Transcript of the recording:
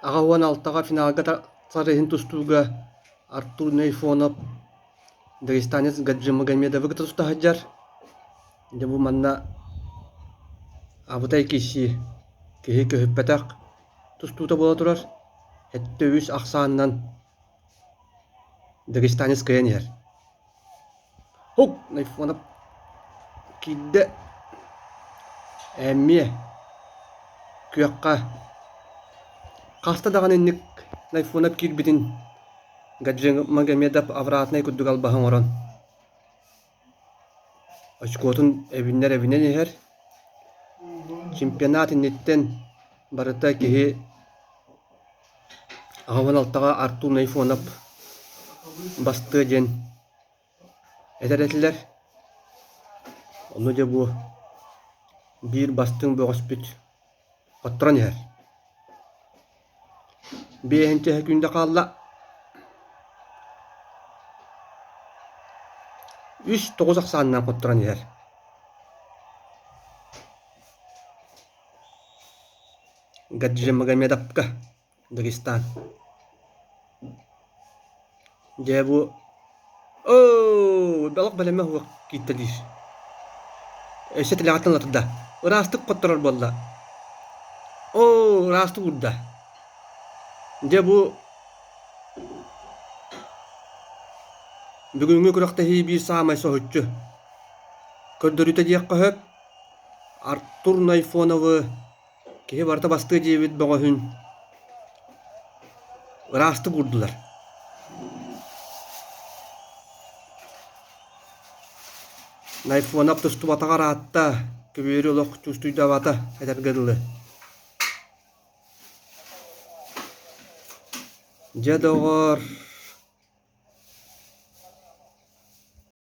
86-ҕа финалга тахсар иһин тустууга Артур Найфонов дагестанец Гаджимагомедовы кытта туста сылдьар. Дьэ бу манна абытай киирсии киһи көһүппэтэх тустуута буола турар. 73 ахсаанынан дагестанец кыайан иһэр. Һук! Найфонов киирдэ эмиэ күөххэ хаста даҕаны инник Найфонов киирбитин Гаджимагомедов обратнай курдук албаһы оҥорон очкотун эбиннэр эбинэн иһэр. Чемпионат инниттэн барыта киһи 86-ҕа Артур Найфонов бастыа диэн этэр этилэр. Ону дьэ бу биир бастыҥ бөҕөспүт хотторон иһэр. Биэһинчэ күндэ хаалла. 3-9 ахсаанынан хотторон иһэр. Гаджимагомедовка, Дагестан. Дьэ бу оо олох бэлэмэ суох кииртэлиир. Өссө тилэҕиттэн ыла турда. Ыраастык хотторор буолла. Оо, ыраастык уурда. Дьэ бу бүгүҥҥү күрэхтэһии биир саамай соһуччу көрдөрүүтэ диэххэ сөп. Артур Найфоновы киһи барыта бастыа диэбит бөҕөһүн ыраастык уурдулар. Найфонов тустубатаҕа ыраатта, көбүөрү олох чуустуйдаабата этэргэ дылы. Дьэ, доҕоор.